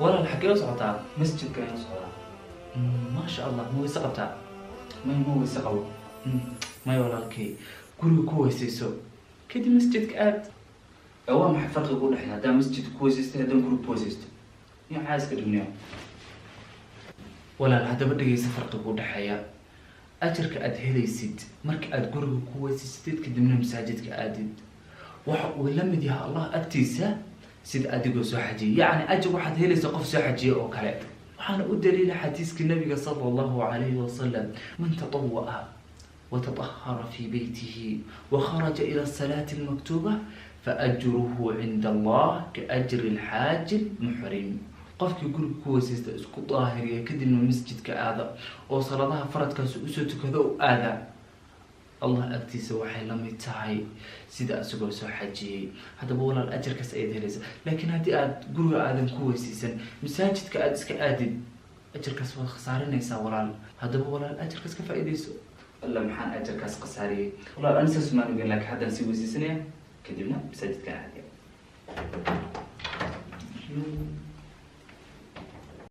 Walaal, xaggee u socotaa? Masjidka ayaan u socdaa. Maasha Allah, ma weyse qabtaa? May, ma weyse qabo. May walaalkay, guriga ku weysayso, kadib masjidka aad. Ee, waa maxay farqiga u dhexeeya haddaan masjidka ku weysaysto, haddaan guriga ku weysaysto? Iyo maxaa iska dhigniyo? Walaal, haddaba dhegeysa farqiga u dhexeeya. Ajarka aad helaysid marka aad guriga ku weysaysid kadibna masaajidka aadid waxa uu la mid yahay Allah agtiisa sida adigoo soo xajiyay, yacni ajar waxaad helaysa qof soo xajiya oo kale. Waxaana u daliila xadiiska nabiga sala Allahu calayhi wasalam: man tatawa'a وتطهر في بيته وخرج إلى الصلاة المكتوبة فأجره عند الله كأجر الحاج المحرم. Qofkii guriga ku weysaysta, isku daahiriya, kadibna masjidka aada oo salaadaha faradkaasi usoo tukado u aada, Allah agtiisa waxay la mid tahay sida isagoo soo xajiyey. Haddaba walaal, ajarkaas ayaad helaysa. Laakiin haddii aad guriga aadan ku weysaysan, masaajidka aada iska aadid, ajarkaas waad khasaarinaysaa walaal. Haddaba walaal, ajarkaas ka faa'iidayso. Alla, maxaan ajarkaas khasaariyey? Walaal, ani saas maan ogeyn, laakiin haddaan sii weysaysanaya, kadibna masaajidkaan aadaya.